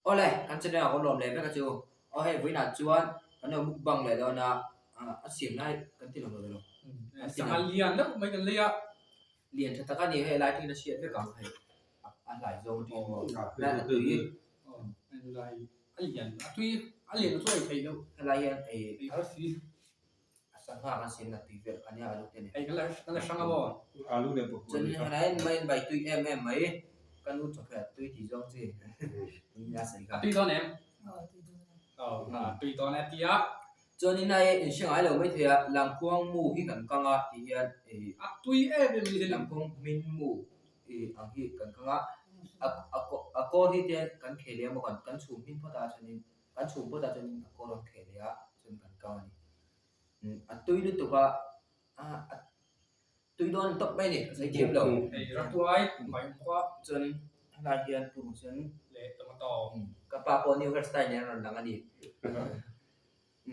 Awle, kan channel ah kan lawm leh vek a chu. Aw hei vawiinah chuan kan lo mukbang leh dawn a, a siam lai kan ti lo lo lo. Sangha lian deuh mai kan lei a. Lian tha tak a ni, hei lai thin a hriat vek ang hei a hlai zawng thin maw. Lai a tui. Lai a lian a tui a lian chu a ei theih loh. Helai hian ei har si. A sangha kan siam na tui vel kha nia alu te nen. Hei kan la kan la hrang a maw? Alu leh bawk Chuan helai hian mai bai tui em em mai ka nu chawhmeh tui tih zawng chi in a sawi kha. A tui dawn em? Aw tui dawn e. Aw tui dawn e tia. Chuanin hei in hre ngai lo mai thei a Langkhuang mu hi kan kang a tih hian ih A tui em em mai Langkhuang hmin mu ih ang hi kan kang a a a kawl hi te kan khel leh emaw kan chhum hmin phawt a chuanin Kan chhum phawt ah chuanin a kawr rawn kheh leh a chuan kan kang a ni. A tui lutuk a, a tui dawn tawp mai a ni, ka sawi thiam lo. Hei ratuai mai awm kha. Chuan helai hian purun sen leh tomato. Ka pa pawh new hairstyle nen a rawn lang a ni.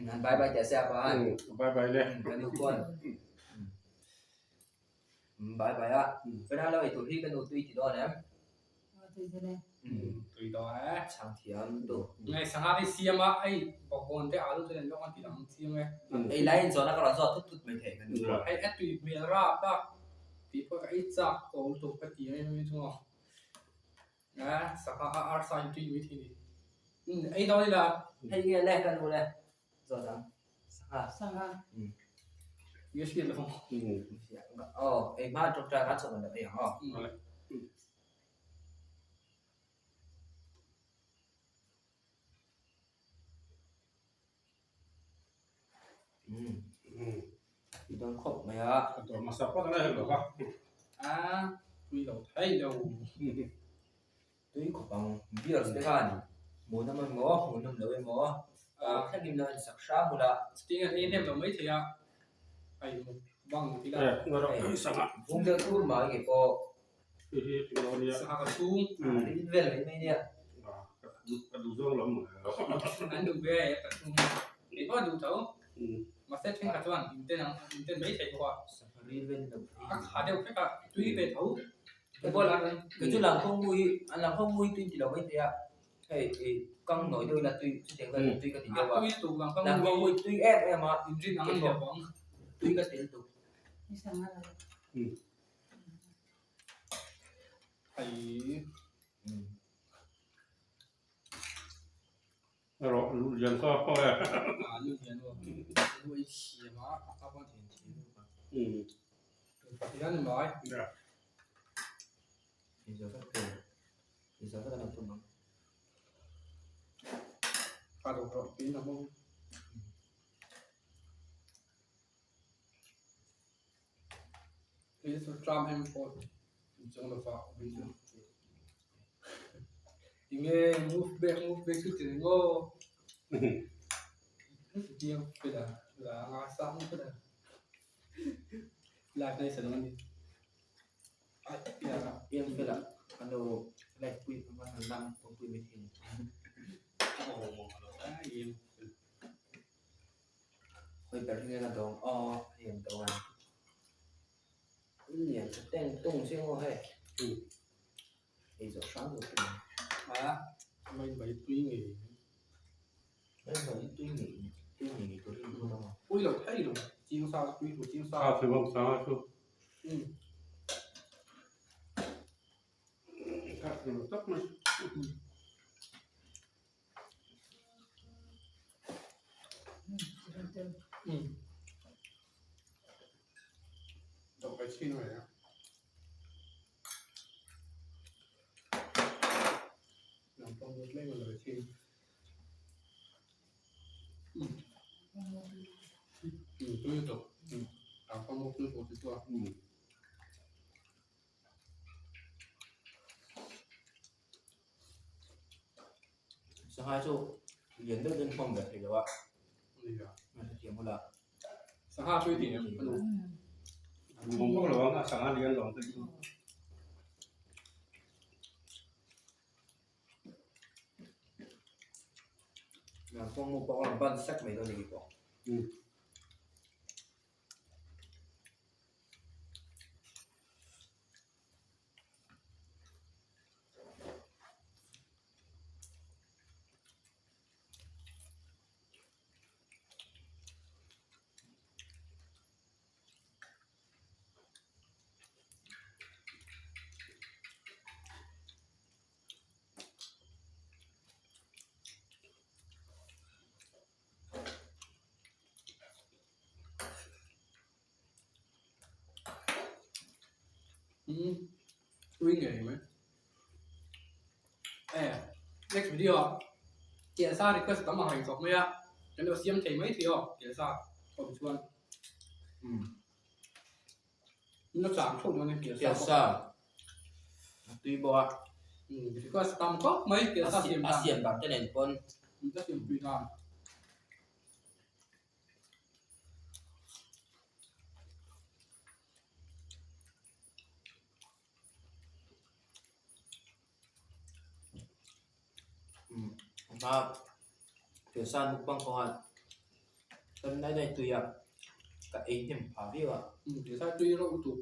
Han bye bye teh se a pa han. Bye bye le. Ka nu pawn. Bye bye a. Fena lo ei tur hi ka nu tui ti dawn em? Tui dawn e. Tui dawn e. Chhang thiam tu. Ngai sangha te siam a, ei bawkbawn te alu te nen lawk an ti lang chiang e. Ei lai in zawhna ka rawn zawt thut thut mai thei ka nu. Hei a tui hmel rap a, tih pawh ka ei chak tawh lutuk ka ti em em thung a. Sangha a arsa in tui mai thei ni. Ei dawn ila. Hei nge le ka nu le. Zawt ang. Sangha. Sangha. Nge hriat lo. Aw, ei hma ṭawngṭai khan chawhmeh lo ei ang aw. I dawn khawp mai a. Ka dawr hmasa phawt ang e lo kha. A tui lo thei lo. Tui khawp ang beers te khan hmuhnawm emaw hmuhnawm lo emaw thlengin lo insak hram ula. Chutin a ei hnem lo mai thei a, a in bang ti la. Vung deuh tur mai nge pawh. Sangha ka chhung. Rin vel mai mai nia. Ka duh zawng lo maw. An duh ve ka chhung hi. Kei pawh a duh tho. Mahse thenkhat chuan inten ang inten mai thei bawk a. Sangha ril vel lo. A kha deuh vek a, tui ve tho. Kei chu Langkhawng mu hi an Langkhawng mu hi tui ti lo mai thei a, hei ih kang nawi deuh ila tui chutiang vel tui ka ti deuh a, Langkhawng mu hi tui em em a, tui ka ti lutuk. Erawh lu lian kha a e. Lu lian aw. Lu ei thiam a, a pa pawh thiam thiam lutuk a. Pathian ni mai. Inzo vek tur. Inzo vek an lo tum ang. Ka lo rawh pin a maw. Hei chu tram em pawh inchung lo va awm chu. Enge move back move back chu ti reng aw. Biang pela la nga sang pela. Live nai sa dawn a ni. Biang pela an lo live pui an lam pui mai thei a ni. Hawi ber hi nge ka dawng aw hei an dawng a ni lian tha teng tung zing aw hei ei zawh hram lo tum a mai mai tui ngei mai mai tui ngei tui ngei ngei tur hi ni bawk a pui lo thei lo ching sa tui tur ching sa a thei bawk sa chu a thei tak mai. Sangha chu lian deuh deuhin khawm ve thei lo a, a hrethiam hul a. Sangha chu i ti em ka nu? Mawng vak lo ang a, sangha lian lo ang te chu. Kawng mu pawh a rawn ban sek mai dawn a ni pawh. Umm tui ngei mai. E next video ah kelsa request tam ang reng chawp mai a kan lo siam thei mai thei aw kelsa awm chuan umm na chang theuh dawn e kelsa kelsa a tui bawk a umm request tam khawp mai kelsa siam a siam dan te nen pawn ka siam tui dan. Hma kelsa mukbang kawngah kan nai nai tui a ka ei hnem phah viau a. Kelsa tui reuh lutuk.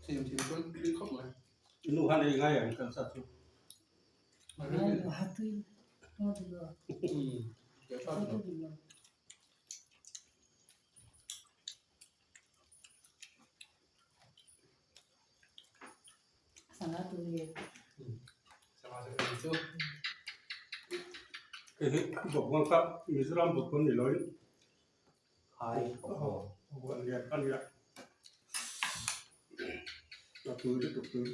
Siam thiam chuan tui khawp mai. Nu han ei ngai ang kelsa chu. Hei hi bawkbawn kha Mizoram bawkbawn ni loin bawkbawn lian a nia a tui lutuk tui.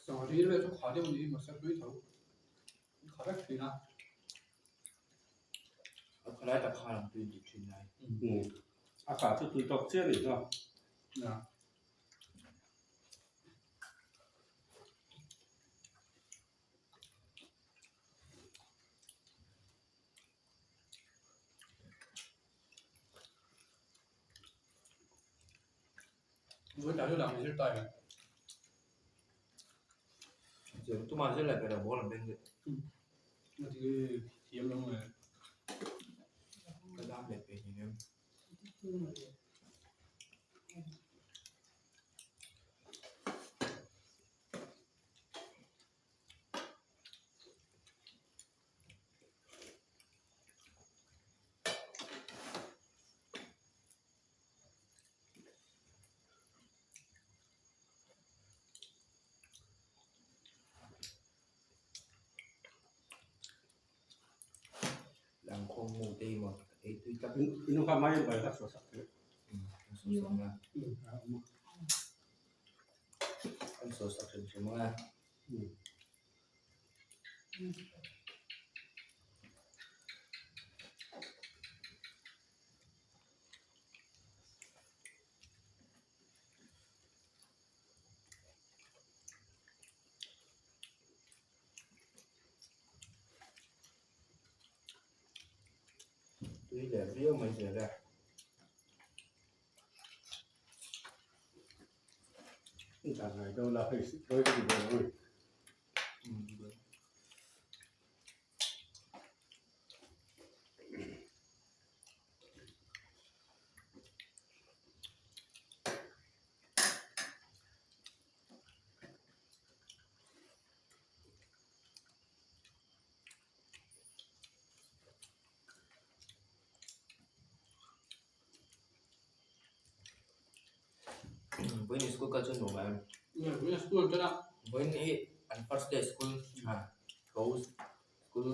Sangha ri vel chu kha deuh niin mahse a tui tho kha vek thin a. A khalai tak khan an tui dik thin lai. A kha chu tui tawk chiah a nih chu. Tumah zir lai pek lo ball an beng deuh. Ka dam leh pek ni em. Langkhawm mu te hi maw ei tui tak. Inu kha mai bai kha chhuah sak teh. An saw sak hrim hrim ang a. Tui leh viau mai zel e. Dan ngai deuh la hei sawi ka ti ve lo ni. Vawiin school kal chu nuam em? Vawiin school kal a. Vawiin hi an first day school a tho school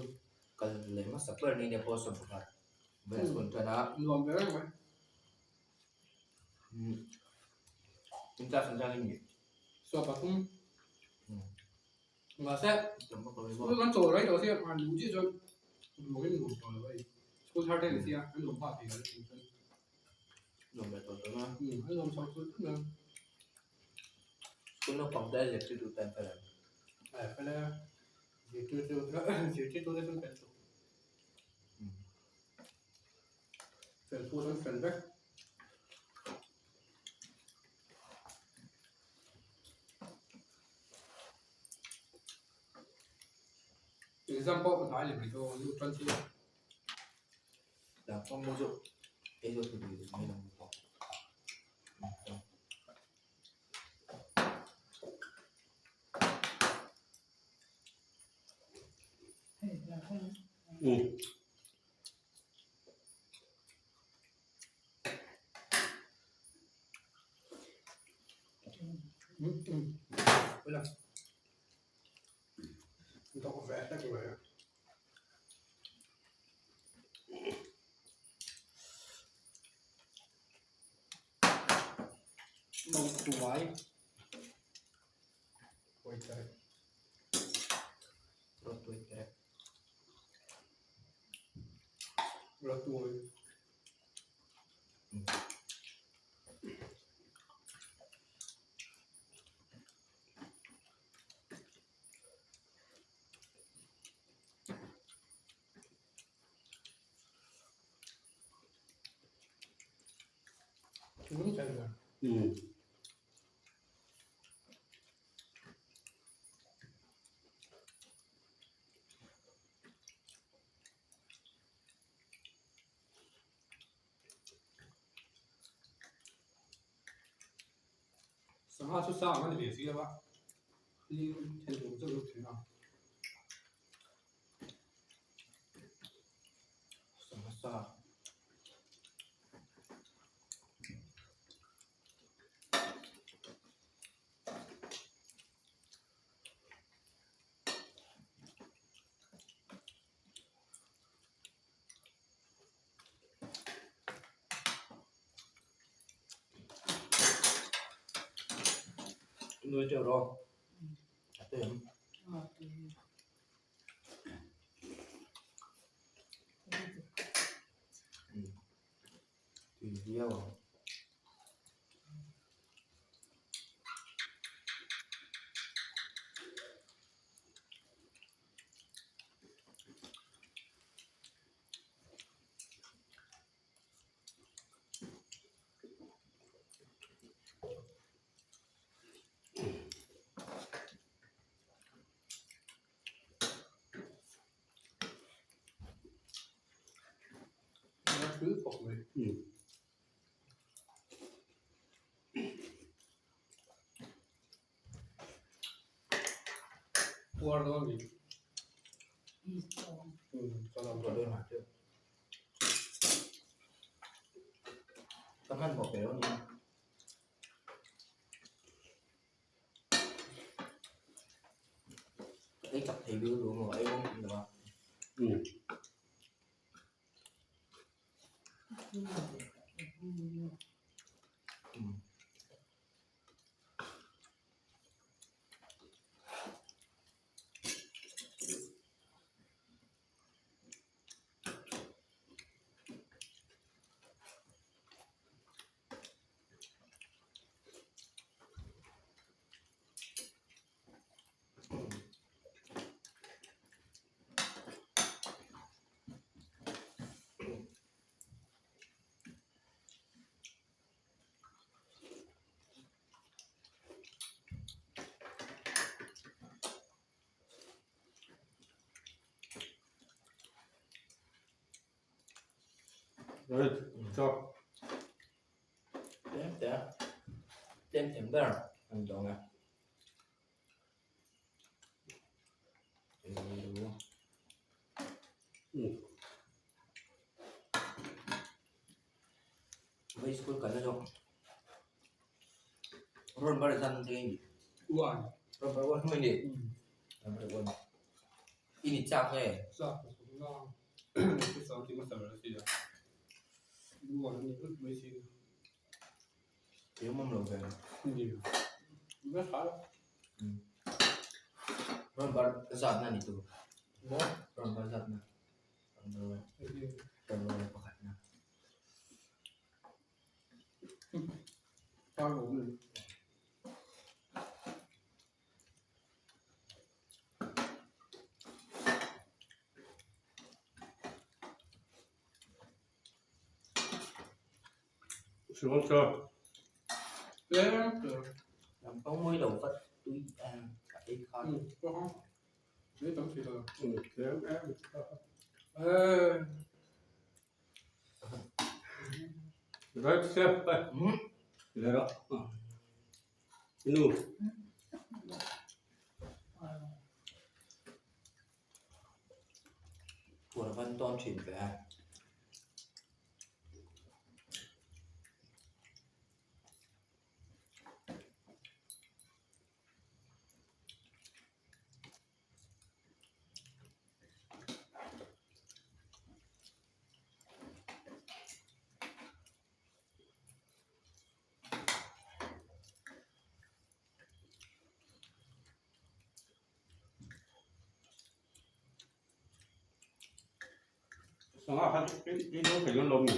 kal leh hmasa ber ni nia pawh a sawm pakhat. Vawiin school an tan a. Nuam ve reng mai. In class an zan em ni? Saw pathum. Mahse school kan chawl rei tawh sia an luh chiah chuan nuam in nuam tawh lo a ni. School thar te an sia an nuam nghal thei lo tih chuan. Nuam leh tawh tawh a. An nuam chho thut thut a. School naupang te zirtir duh tan fel em? Aih fel e. Zirtir chu zirtir tu te chuan fel chu. Fel pawh chuan fel vek. Exam pawh ka hnai leh mai dawn a, nu tan chu. Dah pawng maw chu ei zawk tur tih mai lo pawh. Rawtuai Rawtuai perek. Rawtuai. Sangha chu sang a ni ve si lo a, hling then awm zeuh zeuh thin a. Sangha sa. Nuai teuh rawh a tui ang. Tui viau ang. Puar dawn ni. Ka hmanhmawh pe lo nia. Ka ei chak thei viau lo maw ei awm lo a. Tlem te tlem them ber an dawng a. Vai school kalna zawk roll number zan te ni One. Roll number one hmui ni number one i ni chak nge Chak ka sawm na ka sang ti hmasa ber a si a one a ni vek mai si Eng awm lo ve Ni ve tha lo Roll number zat na ni tur maw roll number zat na Lampang mawi lo vat tui a ei khan. Puar. Kan tawn thin ve a. Sangha kha i lo thei dawn lo mi?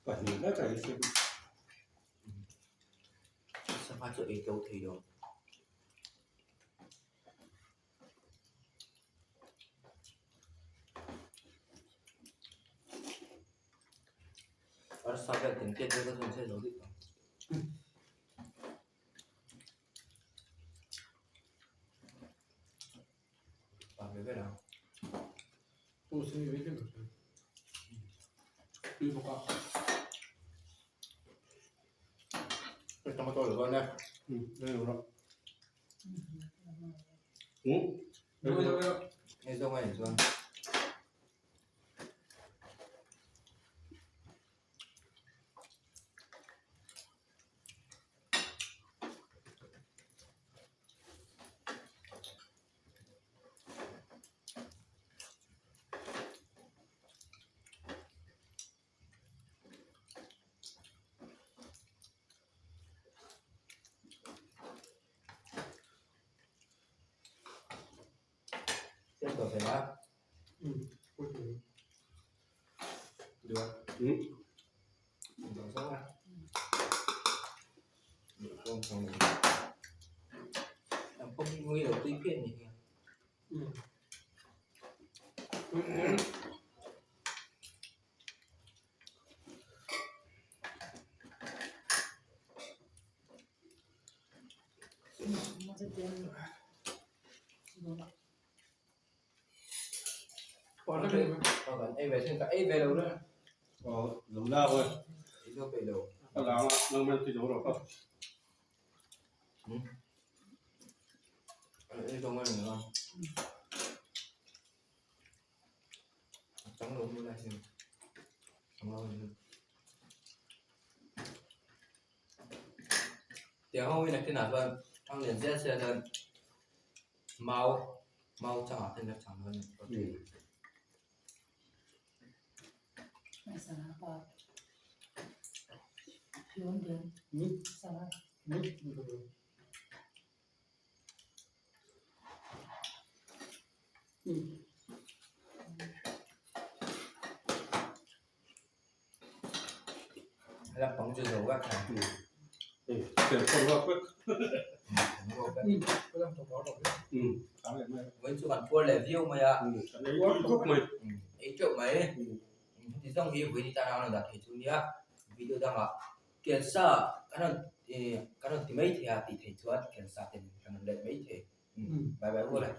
Pahnih hlek a ei se. Sangha chu ei to thei lo. Arsa vel kan tiat vel ka chuan se zo dik ang. Pa ve vel ang. Tu sin ve hle mai. Tui bawk a. Cái tomato được rồi nè. Ừ, đây rồi đó. Ừ. Rồi rồi rồi. Ei zawng a inchuan. Tiếp tục phải đó. Được. Ừ. Được sống à. Được không không. Em không nghĩ đầu tiên phiên nhỉ. Ừ. Bỏ ra đây. Còn em về xem cả em về đâu nữa. Ờ, giống ra thôi. Đi đâu về đâu. Tao làm nâng lên thì chỗ rồi. Đi đâu mà mình không. Trắng luôn như này xem. Trắng luôn. Tiếng không là cái nào hơn trong liền sẽ sẽ là máu máu chẳng hạn là chẳng hơn Ừ. Sangha pa. Yun din. Ừ. Sangha. Ừ. Ừ. Là bóng chuyền dầu các này Ừ. Ừ, tiền không có quyết. Ừ. Cái làm đó rồi. Ừ, sáng ngày mai. với chú bạn thua là view mày ạ Ừ, sáng nay cúc mày. ấy triệu mấy Ừ. thì xong khi với đi ta nào là thầy chú nhá video đang ạ kiện sa cái nó thì mấy thì à thì thầy chú á kiện sa thì cái nó lấy mấy thì Ừ. bye bye luôn này.